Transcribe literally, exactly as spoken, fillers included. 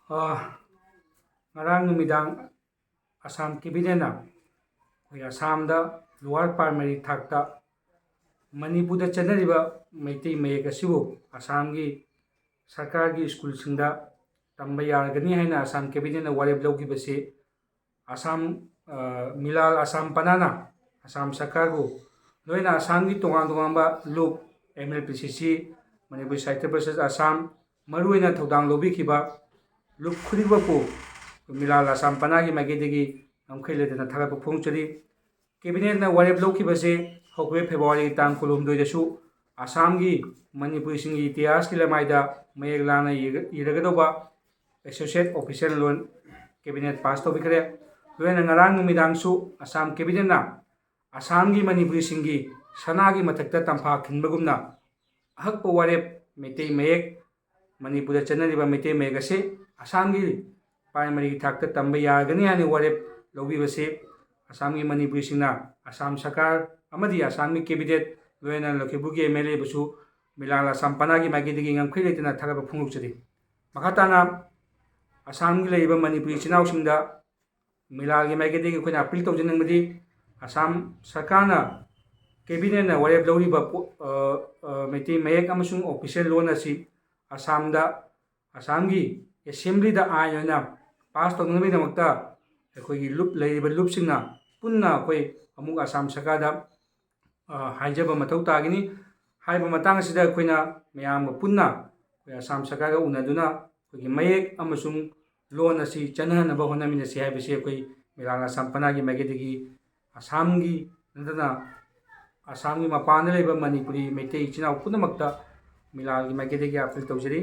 ꯑ, ꯉꯔꯥꯡ ꯅꯨꯃꯤꯗꯥꯡ ꯑꯁꯥꯝ ꯀꯦꯕꯤꯅꯦꯠꯅ ꯑꯩꯈꯣꯏ ꯑꯁꯥꯝꯗ ꯂꯣꯋꯔ ꯄ꯭ꯔꯥꯏꯃꯔꯤ ꯊꯥꯛꯇ ꯃꯅꯤꯄꯨꯔꯗ ꯆꯠꯅꯔꯤꯕ ꯃꯩꯇꯩ ꯃꯌꯦꯛ ꯑꯁꯤꯕꯨ ꯑꯁꯥꯝꯒꯤ ꯁꯔꯀꯥꯔꯒꯤ ꯁ꯭ꯀꯨꯜꯁꯤꯡꯗ ꯇꯝꯕ ꯌꯥꯔꯒꯅꯤ ꯍꯥꯏꯅ ꯑꯁꯥꯝ ꯀꯦꯕꯤꯅꯦꯠꯅ ꯋꯥꯔꯦꯞ ꯂꯧꯈꯤꯕꯁꯤ ꯑꯁꯥꯝ, ꯑ, ꯃꯤꯂꯥꯜ ꯑꯁꯥꯝ ꯄꯅꯥꯅ ꯑꯁꯥꯝ ꯁꯔꯀꯥꯔꯕꯨ ꯂꯣꯏꯅ ꯑꯁꯥꯝꯒꯤ ꯇꯣꯉꯥꯟ ꯇꯣꯉꯥꯟꯕ ꯂꯨꯞ, ꯑꯦꯝ ꯑꯦꯜ ꯄꯤ ꯁꯤ ꯁꯤ, ꯃꯅꯤꯄꯨꯔ ꯁꯥꯍꯤꯇ꯭ꯌ ꯄꯔꯤꯁꯠ ꯑꯁꯥꯝ, ꯃꯔꯨꯑꯣꯏꯅ ꯊꯧꯗꯥꯡ ꯂꯧꯕꯤꯈꯤꯕ ꯂꯨꯞ ꯈꯨꯗꯤꯡꯃꯛꯄꯨ ꯃꯤꯂꯥꯜ ꯑꯁꯥꯝ ꯄꯅꯥꯒꯤ ꯃꯥꯏꯀꯩꯗꯒꯤ ꯉꯝꯈꯩ ꯂꯩꯇꯅ ꯊꯥꯒꯠꯄ ꯐꯣꯡꯗꯣꯛꯆꯔꯤ꯫ ꯀꯦꯕꯤꯅꯦꯠꯅ ꯋꯥꯔꯦꯞ ꯂꯧꯈꯤꯕꯁꯦ ꯍꯧꯈꯤꯕ ꯐꯦꯕ꯭ꯔꯨꯋꯥꯔꯤꯒꯤ ꯇꯥꯡ ꯀꯨꯟꯍꯨꯝꯗꯣꯏꯗꯁꯨ ꯑꯁꯥꯝꯒꯤ ꯃꯅꯤꯄꯨꯔꯤꯁꯤꯡꯒꯤ ꯏꯇꯤꯍꯥꯁꯀꯤ ꯂꯃꯥꯏꯗ ꯃꯌꯦꯛ ꯂꯥꯅ ꯏꯔ-, ꯏꯔꯒꯗꯧꯕ ꯑꯦꯁꯣꯁꯤꯌꯦꯠ ꯑꯣꯐꯤꯁꯤꯌꯦꯜ ꯂꯣꯟ ꯀꯦꯕꯤꯅꯦꯠ ꯄꯥꯁ ꯇꯧꯕꯤꯈ꯭ꯔꯦ꯫ ꯂꯣꯏꯅꯅ ꯉꯔꯥꯡ ꯅꯨꯃꯤꯗꯥꯡꯁꯨ ꯑꯁꯥꯝ ꯀꯦꯕꯤꯅꯦꯠꯅ ꯑꯁꯥꯝꯒꯤ ꯃꯅꯤꯄꯨꯔꯤꯁꯤꯡꯒꯤ ꯁꯅꯥꯒꯤ ꯃꯊꯛꯇ ꯇꯝꯐꯥ ꯈꯤꯟꯕꯒꯨꯝꯅ ꯑꯍꯛꯄ ꯋꯥꯔꯦꯞ ꯃꯩꯇꯩ ꯃꯌꯦꯛ, ꯃꯅꯤꯄꯨꯔꯗ ꯆꯠꯅꯔꯤꯕ ꯃꯩꯇꯩ ꯃꯌꯦꯛ ꯑꯁꯤ ꯑꯁꯥꯝꯒꯤ ꯄ꯭ꯔꯥꯏꯃꯔꯤꯒꯤ ꯊꯥꯛꯇ ꯇꯝꯕ ꯌꯥꯒꯅꯤ ꯍꯥꯏꯅ ꯋꯥꯔꯦꯞ ꯂꯧꯕꯤꯕꯁꯤ ꯑꯁꯥꯝꯒꯤ ꯃꯅꯤꯄꯨꯔꯤꯁꯤꯡꯅ ꯑꯁꯥꯝ ꯁꯔꯀꯥꯔ ꯑꯃꯗꯤ ꯑꯁꯥꯝꯒꯤ ꯀꯦꯕꯤꯅꯦꯠ, ꯂꯣꯏꯅꯅ ꯂꯛꯈꯤꯄꯨꯔꯒꯤ ꯑꯦꯝ ꯑꯦꯜ ꯑꯦꯕꯨꯁꯨ ꯃꯤꯂꯥꯜ ꯑꯁꯥꯝ ꯄꯅꯥꯒꯤ ꯃꯥꯏꯀꯩꯗꯒꯤ ꯉꯝꯈꯩ ꯂꯩꯇꯅ ꯊꯥꯒꯠꯄ ꯐꯣꯡꯗꯣꯛꯆꯔꯤ꯫ ꯃꯈꯥ ꯇꯥꯅ ꯑꯁꯥꯝꯒꯤ ꯂꯩꯔꯤꯕ ꯃꯅꯤꯄꯨꯔꯤ ꯏꯆꯤꯟ ꯏꯅꯥꯎꯁꯤꯡꯗ ꯃꯤꯂꯥꯜꯒꯤ ꯃꯥꯏꯀꯩꯗꯒꯤ ꯑꯩꯈꯣꯏꯅ ꯑꯄꯤꯜ ꯇꯧꯖꯅꯤꯡꯕꯗꯤ, ꯑꯁꯥꯝ ꯁꯔꯀꯥꯔꯅ, ꯀꯦꯕꯤꯅꯦꯠꯅ ꯋꯥꯔꯦꯞ ꯂꯧꯔꯤꯕ ꯄꯣ-, ꯑ, ꯑ, ꯃꯩꯇꯩ ꯃꯌꯦꯛ ꯑꯃꯁꯨꯡ ꯑꯣꯐꯤꯁꯤꯌꯦꯜ ꯂꯣꯟ ꯑꯁꯤ ꯑꯁꯥꯝꯗ, ꯑꯁꯥꯝꯒꯤ ꯑꯦꯁꯦꯝꯕ꯭ꯂꯤꯗ ꯑꯥꯏꯟ ꯑꯣꯏꯅ ꯄꯥꯁ ꯇꯧꯅꯕꯒꯤꯗꯃꯛꯇ ꯑꯩꯈꯣꯏꯒꯤ ꯂꯨꯞ, ꯂꯩꯔꯤꯕ ꯂꯨꯞꯁꯤꯡꯅ ꯄꯨꯟꯅ ꯑꯩꯈꯣꯏ ꯑꯃꯨꯛ ꯑꯁꯥꯝ ꯁꯔꯀꯥꯔꯗ, ꯑ, ꯍꯥꯏꯖꯕ ꯃꯊꯧ ꯇꯥꯒꯅꯤ꯫ ꯍꯥꯏꯔꯤꯕ ꯃꯇꯥꯡ ꯑꯁꯤꯗ ꯑꯩꯈꯣꯏꯅ ꯃꯌꯥꯝꯒ ꯄꯨꯟꯅ ꯑꯩꯈꯣꯏ ꯑꯁꯥꯝ ꯁꯔꯀꯥꯔꯒ ꯎꯅꯗꯨꯅ ꯑꯩꯈꯣꯏꯒꯤ ꯃꯌꯦꯛ ꯑꯃꯁꯨꯡ ꯂꯣꯟ ꯑꯁꯤ ꯆꯠꯅꯍꯟꯅꯕ ꯍꯣꯠꯅꯃꯤꯟꯅꯁꯤ ꯍꯥꯏꯕꯁꯤ ꯑꯩꯈꯣꯏ ꯃꯤꯂꯥꯜ ꯑꯁꯥꯝ ꯄꯅꯥꯒꯤ ꯃꯥꯏꯀꯩꯗꯒꯤ ꯑꯁꯥꯝꯒꯤ ꯅꯠꯇꯅ ꯑꯁꯥꯝꯒꯤ ꯃꯄꯥꯟꯗ ꯂꯩꯕ ꯃꯅꯤꯄꯨꯔꯤ ꯃꯩꯇꯩ ꯏꯆꯤꯟ ꯏꯅꯥꯎ ꯄꯨꯝꯅꯃꯛꯇ ꯃꯤꯂꯥꯜꯒꯤ ꯃꯥꯏꯀꯩꯗꯒꯤ ꯑꯥꯄꯤꯜ ꯇꯧꯖꯔꯤ꯫